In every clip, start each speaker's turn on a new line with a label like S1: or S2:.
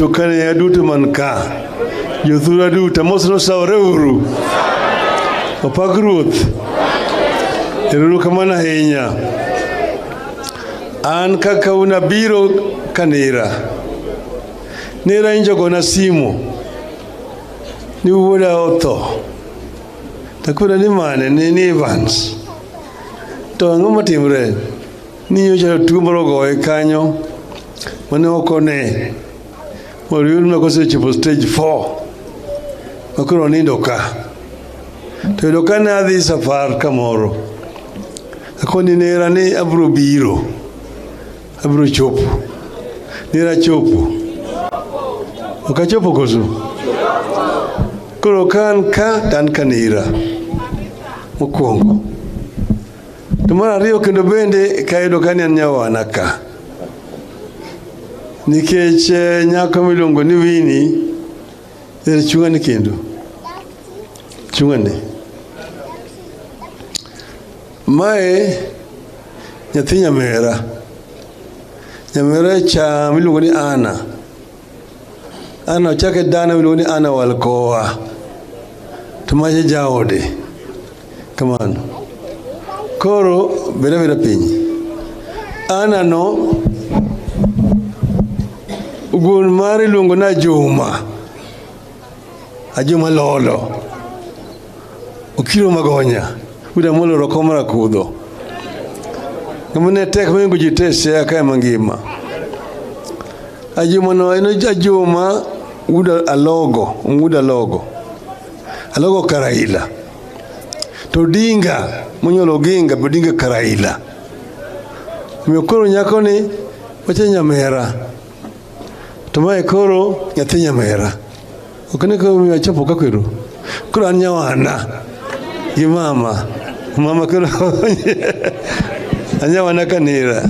S1: Duto kane duto man ka. Jothurwa duto mos nosawore uru. Opak Ruoth. Erokamano ahinya. An kaka un abiro kanira. Nera nyocha gona simu ni wuoda otho. Takona ni mane ni Evans. To ang'o matimre? Ni nyocha tuo moro ogoye kanyo mane ok one. Oyud ma kosechopo stage 4 makoro onindo ka. To yudo ka ne adhi safar kamoro. Akoni nera ni abiro biro. Abiro chopo. Nera chopo. Ok achopo koso? Koro ka an ka to an kanira. Mokwongo. To mar ariyo kendo bende kayudo ka ni an nyawana ka. Nikech nyako miluongo ni Winnie ere chung'ane kendo. Chung'ane. Mae nyathi nyamera. Nyamera cha miluongo ni Anna. Anna ochake dana miluongo ni Anna Walkowa. To mache jaode. Kamano. Koro bed abeda piny. Anna no wuon mare iluongo ni Ajuma. Ajuma Lolo. Okiro Magonya. Wuod Amolo Roko mar Akudho. Ng'ama ne tek mohingo ji te e Siaya kae mangima. Ajuma no en Ajuma wuod Alogo, wuod Alogo. Alogo Karaila. To Odinga monyuolo Oginga be Odinga Karaila. Omiyo koro nyakoni wacho nyamera. To mae koro nyathi nyamera. Ok ni koro miyo achopo ka koro. Koro an nyawana gi mama. Mama koro anyawana kanira.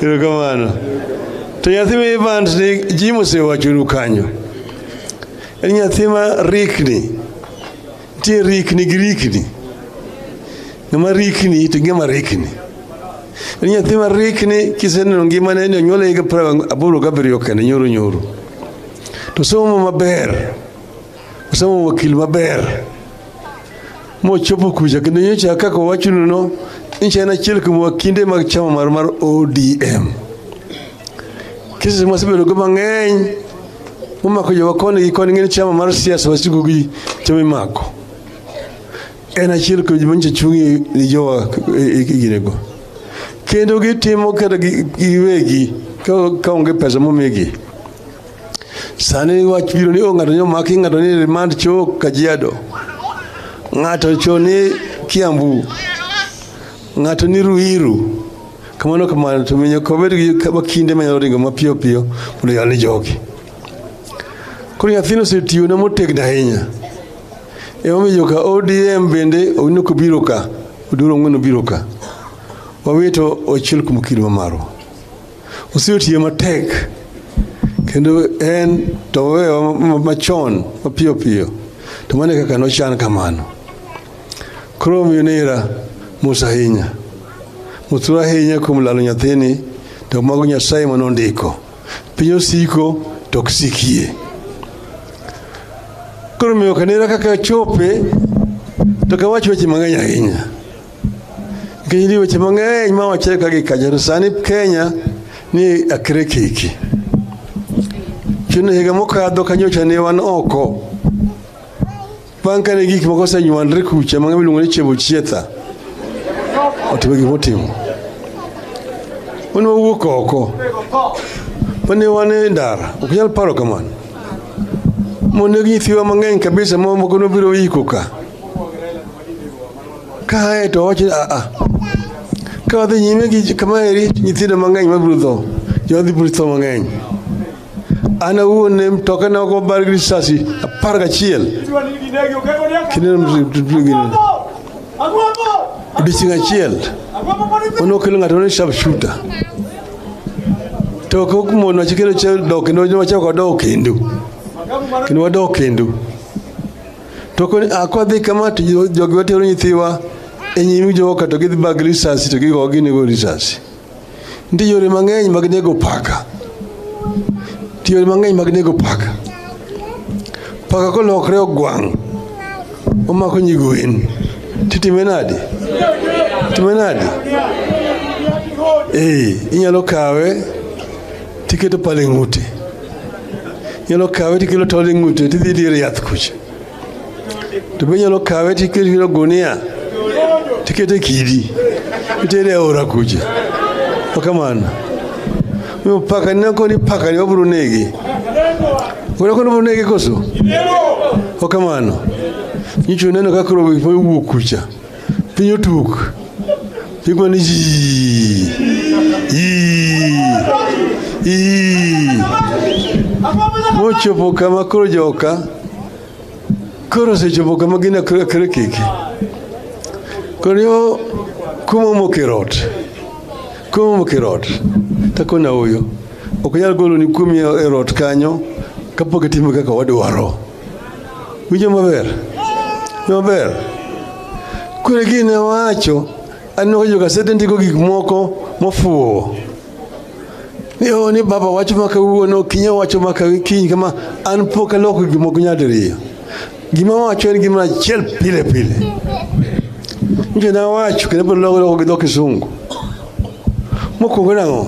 S1: Erokamano. To nyathi ma Evans ni ji mosewachonu kanyo. En nyathi ma rikni. Nitie rikni gi rikni. Ng'ama rikni to ng'ama rikni. En nyathi ma rikni kiseneno ngimane ni onyuole higa 87 kende nyoro nyoro. To somo maber. Osomo wakil maber. Mochopo kucha kendo nyocha kaka owachonu no nyocha en achiel kuom wakinde mag chama mar ODM. Cases mwasebedo go mang'eny momako jowa koni gi koni ng'eni chama mar siasa wasiko gi chama imako. En achiel kuom joma nyocha chung' ni jowa e ginego. Kendo gitimo kata giwegi ka onge pesa momigi. Sani wach biro ni ng'ato nyomaki, ng'ato ni remand cho Kajiado. Ng'ato cho ni Kiambu. Ng'ato ni Ruiru. Kamano kamano to miyo kobed gi kinde manyalo ringo mapiyo piyo mondo oyal ni jogi. Koro nyathino osetiyo na motegno ahinya. Emomiyo joka ODM bende owinjo kobiro ka, Oduro Ong'wen obiro ka. Wawito achiel kuom okil ma marwa. Osetiyo matek kendo en to owewa machon mapiyo piyo. To mano e kaka nochan kamano. Koro omiyo nera mos ahinya. Mosuru ahinya kuom lalo nyathini to mago Nyasaye manondiko. Piny osiko to ok sikie. Koro miyo kanira kaka chope to kawach weche mang'eny ahinya. Nikech nitie weche mang'eny ma wachre ka gi kacha to sani Kenya ni akre keke. Chuno higa mokadho kanyocha ne wan oko. Bang' kane gik moko osenywandre kucha ma miluongo ni Chebo Chietha otimo gima otimo. Wan wawuok oko. Mane wan e ndara, ok nyal paro kamano. Moneg nyithiwa mang'eny kabisa ma moko nobiro iko ka. Kae to wacho a a. Ka wadhi nyime gi kamaeri nyithindo mang'eny mabiro tho. Jowadhi biro tho mang'eny. An awuon ne mtoka ne ok obar gi risasi 11. Kineno odiochieng' achiel mane okelo ng'ato ni sharp shooter. To ok mono chikelo dok kendo wachako wadok kendo. Kendo wadok kendo. To koni akwadhi kama to jogi watero nyithiwa E nyim joka to gidhi bag risasi to gigo ginego risasi. Nitie yore mang'eny mag nego paka. Nitie yore mang'eny mag nego paka. Paka kolokre ogwang', omako nyi gwen. Titime nade? Time nade? Eh, inyalo kawe tiketo pala e ng'ute. Inyalo kawe tikelo tol e ng'ute tidhi dier yath kucha. To be inyalo kawe tikelo gunia tikete kidi itere e aora kucha. Ok kamano. Omiyo paka ni koni paka ni wabiro nege. Koro kono wabiro nege koso? Ok kamano. Nyicho neno ka koro owuok kucha. Piny otuk. Piny ni ji. I. Mochopo kama koro joka koro osechopo kama gin akre keke. Koro yo kuma omoko e rot. Kuma omoko e rot. Takona ooyo. Ok nyal golo ni kuomi e rot kanyo kapok itimo kaka wadwaro. Winjo maber? Winjo maber? Koro gini wacho, aneno ka jogasede ndiko gik moko mofuwo. Ni oh, ni baba wacho ma kawuono, kiny wacho ma kiny kama, an pok aloko gik moko nyadiriyo. Gima wacho en gima achiel pile pile. Nje nawacho kendo abiro loko loko gi dho kisungu. Mokwongo nang'o?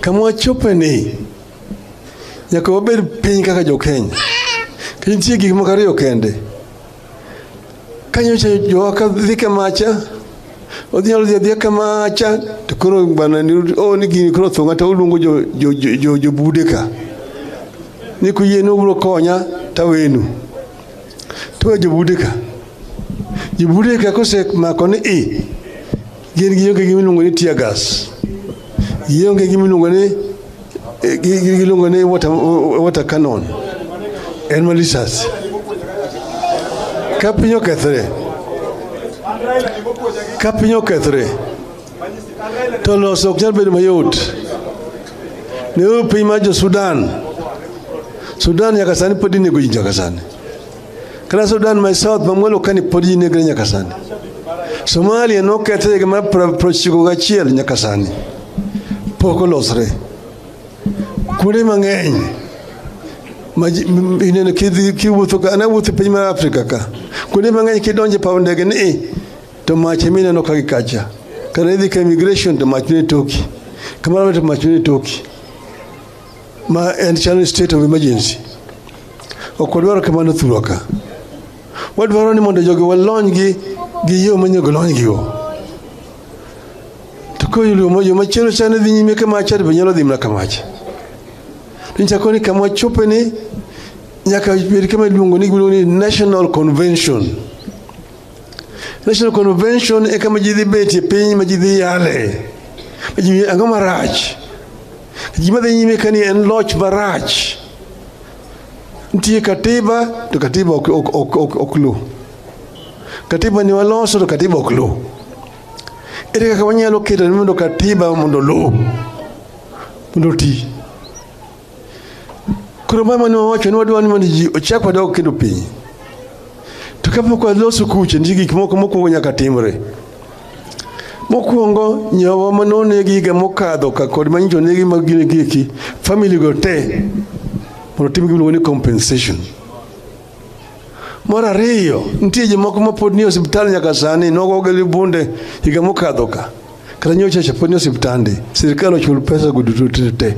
S1: Kama wachope ni, nyaka wabed piny kaka jo-Kenya. Nikech nitie gik moko ariyo kende. Ka nyocha jowa ka dhi kamacha, odhi nyalo dhi adhiya kamacha, to koro bana ni oh ni gini koro otho ng'ato oluongo jo jo jo jobude ka. Ni kuyie ni ubiro konya tawenu. To we jobude ka. Jobude ka kosemako ni i, gin gionge gima iluongo ni tear gas. Gionge gima iluongo ni giluongo ni water cannon. En ma lisasi. Ka piny okethre, ka piny okethre, to loso ok nyal bedo mayot. Neuru piny mar jo Sudan. Sudan nyaka sani pod inego ji nyaka sani. Kata Sudan ma South ma mwalo kani pod ji negre nyaka sani. Somalia nokethre higa mar 91 nyaka sani. Pok olosre. Kuonde mang'eny ma ineno kidhi kiwuotho ka an awuotho e piny mar Afrika ka. Kuonde mang'eny kidonjo e paw ndege ni to mach ema ineno ka gi kacha. Kata idhi ka immigration to mach nie toki. Kamoro to mach nie toki. Ma en chalo state of emergency. Ok wadwaro kamano thurwa ka. Wadwaro ni mondo jogi walony gi gi yo monego lony gigo. To koro yo machielo chane dhi nyime kamacha to be nyalo dhi mana kamacha. To nyicha ni kama wachope ni nyaka bed kama iluongo ni iluongo ni National Convention. National Convention e kama ji dhi betie piny ma ji dhi yale. Ma ji ang'o marach? Gima dhi nyime ka ni en loch marach. Nitie katiba to katiba ok luw. Katiba ni waloso to katiba ok luw. Ere kaka wanyalo keto ni mondo katiba mondo oluw? Mondo oti. Koro mama ne wawacho ni wadwaro ni mondo ji ochak wadog kendo piny. To kapok waloso kuche, nitie gik moko mokwongo nyaka timre. Mokwongo, nyawa manonegi higa mokadho ka kod manyicho onegi mag gini gieki, family go te mondo otim gima iluongo ni compensation. Mar ariyo, nitie jomoko ma pod nie osiptal nyaka sani, nogogi gi bunde higa mokadho ka. Kata nyocha cha pod nie osiptande, sirkal ochul pesa go duto te te.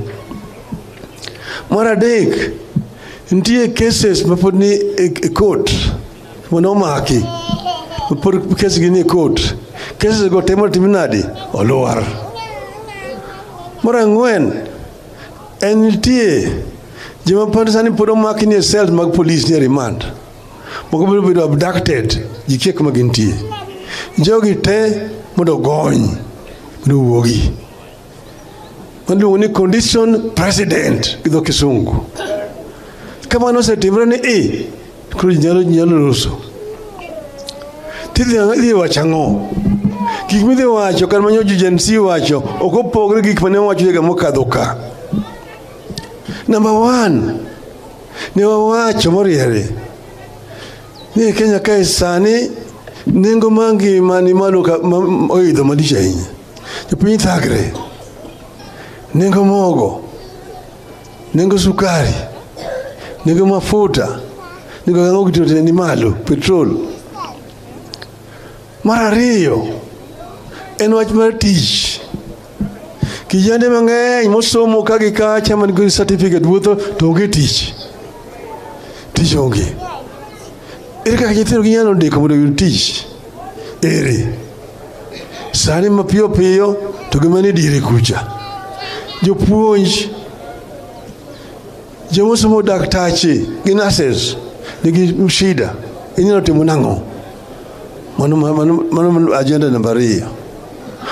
S1: Mar adek, nitie cases ma pod ni e court, mane omaki, ma pod kes gi ni e court. Cases go te mondo otim nadi? Olwar. Mar ang'wen, en nitie joma pod sani pod omaki ni e cells mag police ni e remand. Moko biro bedo abducted, ji kia kuma gintie. Jogi te mondo ogony, mondo owuogi. Iluongo ni condition precedent gi dho kisungu. Kamano osetimre ni i, koro ji nyalo loso. Tidhi idhi wacho ang'o? Gik midhi wacho kata manyo Gen Z wacho ok opogre gi gik mane wacho higa mokadho ka. Number one, ne wawacho moriere ni e Kenya kae sani Nengo mar ngima ni malo oidho malich ahinya. Jopiny thagre. Nengo mogo, nengo sukari, nengo mafuta, nengo ang'o gito ni malo, petrol. Mar ariyo, en wach mar tich. Kijande mang'eny mosomo ka gi kacha man gi certificate wuotho to onge tich. Tich onge. Ere kaka nyithindo ginyalo ndiko mondo oyud tich? Ere. Sani mapiyo piyo to gima ni diere kucha. Jopuonj, jomosomo daktache gi nurses nigi shida. Inyalo timo nang'o? Mano agenda namba ariyo.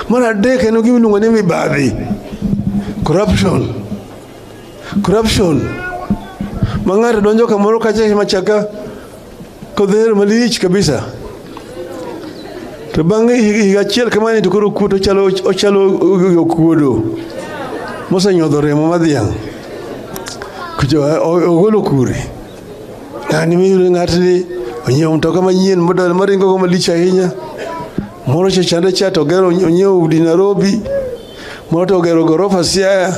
S1: Mar adek en gima iluongo ni mibadhi. Corruption. Corruption. Ma ng'ato donjo kamoro kacha machaka kodhero malich kabisa. To bang'e higa achiel kamano to koro kuot ochalo okuodo mosenyodho remo mar dhiang'. Ogolo kure. Ng'ani miyudo ng'atni onyiewo mtoka manyien model maringo go malich ahinya. Moro cha chande cha to ogero onyiewo udi Nairobi. Moro to ogero gorofa Siaya.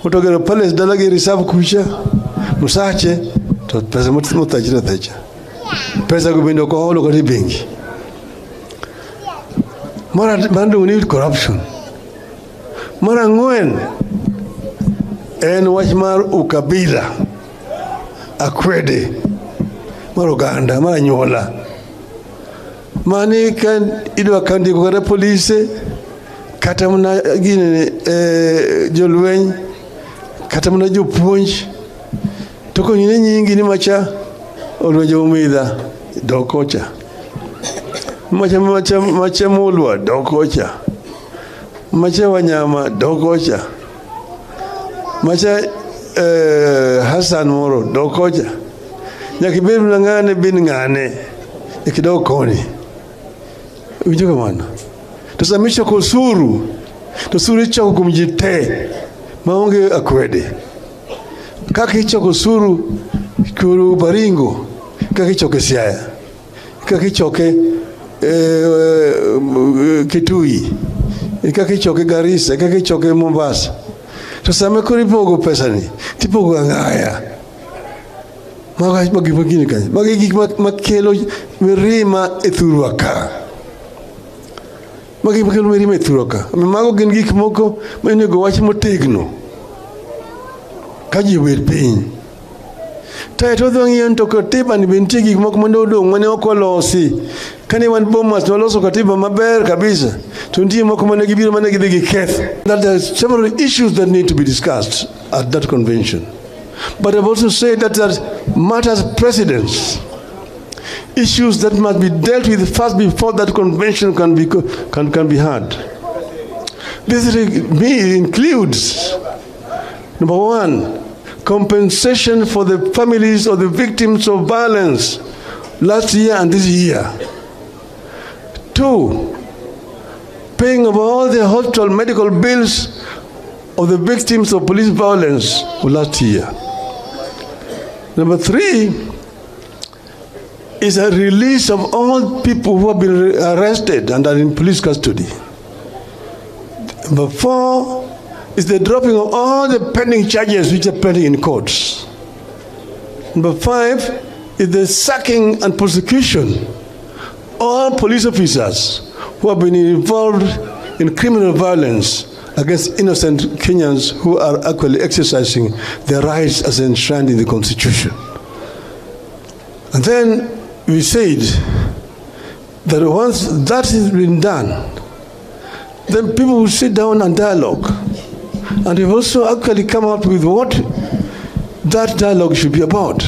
S1: Moro to ogero palace dala gi reserve kucha. Msache to pesa mothachre athacha. Pesa go bende ok oholo kata e bengi. Mar iluongo ni corruption. Mar ang'wen en wach mar ukabila, akwede mar oganda, mar anyuola. Mani ka idwa ka ndiko kata polise, kata mana gini jolweny, kata mana jopuonj, to konyine nyingi ni macha olwenje umidha, dok kocha. Macha Mulwa, dok kocha. Macha Wanyama, dok kocha. Macha Hassan moro, dok kocha. Nyaka ibed mana ng'ane bin ng'ane, nyaka idog koni. Winjo kamano? To sama ichoko osuru, to osuru ichoko kuom ji te, maonge akwede. Kaka ichoko osuru kuru Baringo, kaka ichoke Siaya, kaka ichoke Kitui, kaka ichoke Garissa, kaka ichoke Mombasa. To sama koro ipogo pesani, tipogo ang'aya. Mago gik magini kanyo. Mago gik makelo mirima e thurwa ka. Mago gik makelo mirima e thurwa ka. Mago gin gik moko ma onego wach motegno. Ka ji obet piny. To wadhi wang'iyo ni to katiba ni be nitie gik moko mane odong' mane ok olosi. Kane wan Bomas to waloso katiba maber kabisa. To nitie moko mane gibiro mane gidhi giketho. That there are several issues that need to be discussed at that convention. But I've also said that there are matters precedence, issues that must be dealt with first before that convention can be had. This me includes, number one, compensation for the families of the victims of violence last year and this year. Two, paying of all the hospital medical bills of the victims of police violence of last year. Number three is a release of all people who have been arrested and are in police custody. Number four is the dropping of all the pending charges which are pending in courts. Number five is the sacking and prosecution all police officers who have been involved in criminal violence against innocent Kenyans who are actually exercising their rights as enshrined in the Constitution. And then we said that once that has been done, then people will sit down and dialogue. And we've also actually come up with what that dialogue should be about.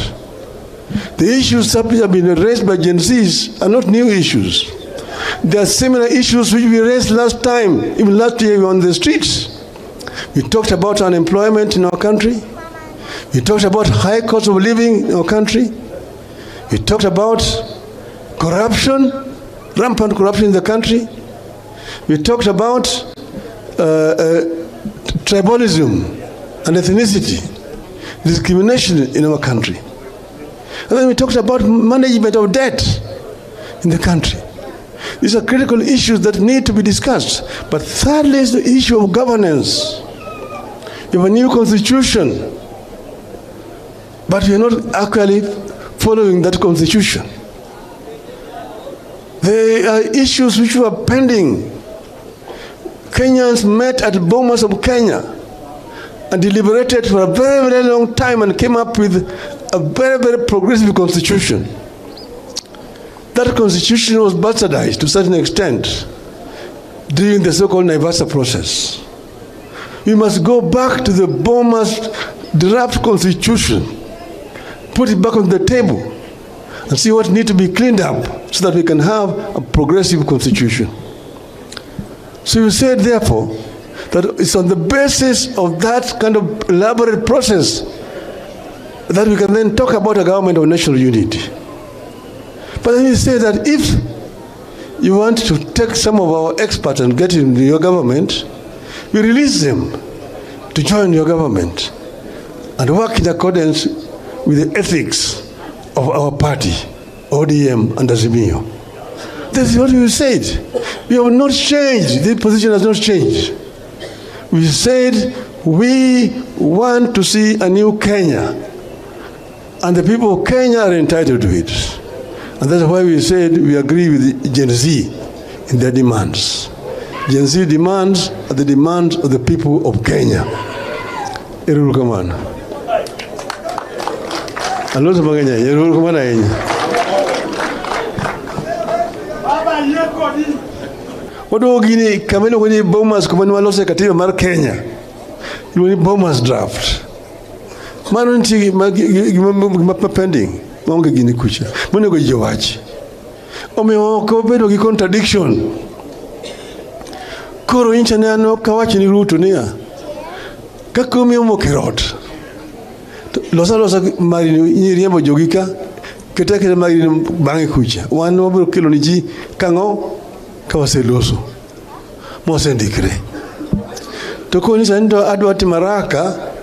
S1: The issues that have been raised by Gen Zs are not new issues. There are similar issues which we raised last time, even last year we were on the streets. We talked about unemployment in our country. We talked about high cost of living in our country. We talked about corruption, rampant corruption in the country. We talked about tribalism and ethnicity, discrimination in our country. And then we talked about management of debt in the country. These are critical issues that need to be discussed. But thirdly is the issue of governance. We have a new constitution, but we are not actually following that constitution. There are issues which were pending. Kenyans met at Bomas of Kenya and deliberated for a very, very long time and came up with a very, very progressive constitution. That constitution was bastardized to a certain extent during the so-called Naivasha process. We must go back to the Bomas draft constitution, put it back on the table, and see what needs to be cleaned up so that we can have a progressive constitution. So you said, therefore, that it's on the basis of that kind of elaborate process that we can then talk about a government of national unity. But then you say that if you want to take some of our experts and get into your government, we release them to join your government and work in accordance with the ethics of our party, ODM and Azimio. This is what we said. We have not changed. The position has not changed. We said we want to see a new Kenya, and the people of Kenya are entitled to it. And that's why we said we agree with the Gen Z in their demands. Gen Z demands are the demands of the people of Kenya. Ero kamano. Aloso mang'eny ahinya. Ero kamano ahinya.
S2: Baba yie kodi.
S1: Waduogo gini kama iluongo ni Bomas kuma ne walose katiba mar Kenya. Iluongo ni Bomas draft. Mano nitie gima pending maonge gini kucha. Monego ji owachi. Omiyo ok wabedo gi contradiction. Koro incha ne an ok awacho ni Ruto niya, kaka omiyo mok e rot, to los alosa mari ni riembo jogi ka, ket aketa mari ni bang'e kucha. Wan wabiro kelo ni ji kang'o ka waseloso mosendikre. To koni sani to adwa timo haraka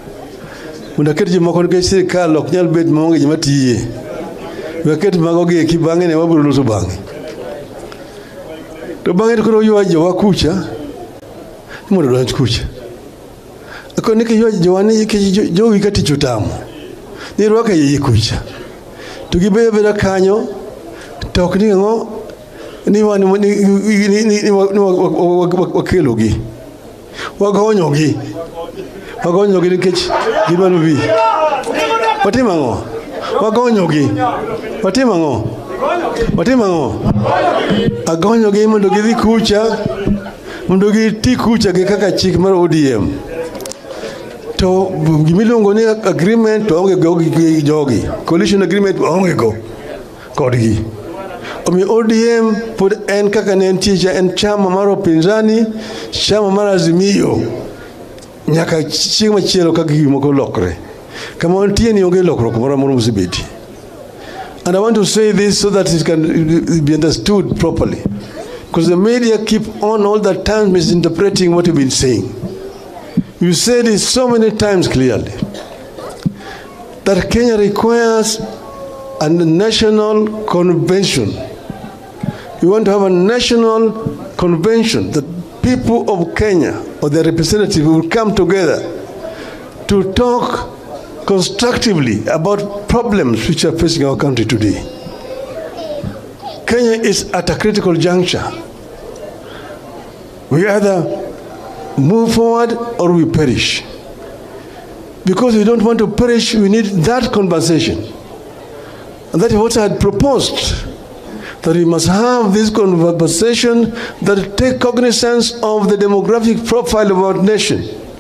S1: mondo aket jomoko nikech sirikal ok nyal bet maonge joma tiye. We aket mago gi eki bang'e ne wabiro loso bang'e. To bang'e to koro ywa jowa kucha ni mondo odonj kucha. Akoni kiywa jowa ni nikech jogi ka tich otamo. Ni rwako e iye kucha. To gibedo abeda kanyo to ok ni ang'o ni wan ni wakelogi. Wagonyogi. Wagonyogi nikech gidwaro bi. Watimo ang'o? Wagonyogi. Watimo ang'o? Watimo ang'o? Agonyogi mondo gidhi kucha, mondo giti kucha gi kaka chik mar ODM. To gimiluongo ni agreement to onge go gi jogi. Coalition agreement onge go kodgi. Omiyo ODM pod en kaka ne entie cha, en chama mar upinzani, chama mar Azimio. Nyaka chieng' machielo ka gik moko lokre. Kama wantie ni onge lokruok moro amora mosebetie. And I want to say this so that it can be understood properly. Because the media keep on all the time misinterpreting what we've been saying. You said it so many times clearly that Kenya requires a national convention. We want to have a national convention that people of Kenya or their representatives will come together to talk constructively about problems which are facing our country today. Kenya is at a critical juncture. We either move forward or we perish. Because we don't want to perish, we need that conversation. And that is what I had proposed, that we must have this conversation that take cognizance of the demographic profile of our nation.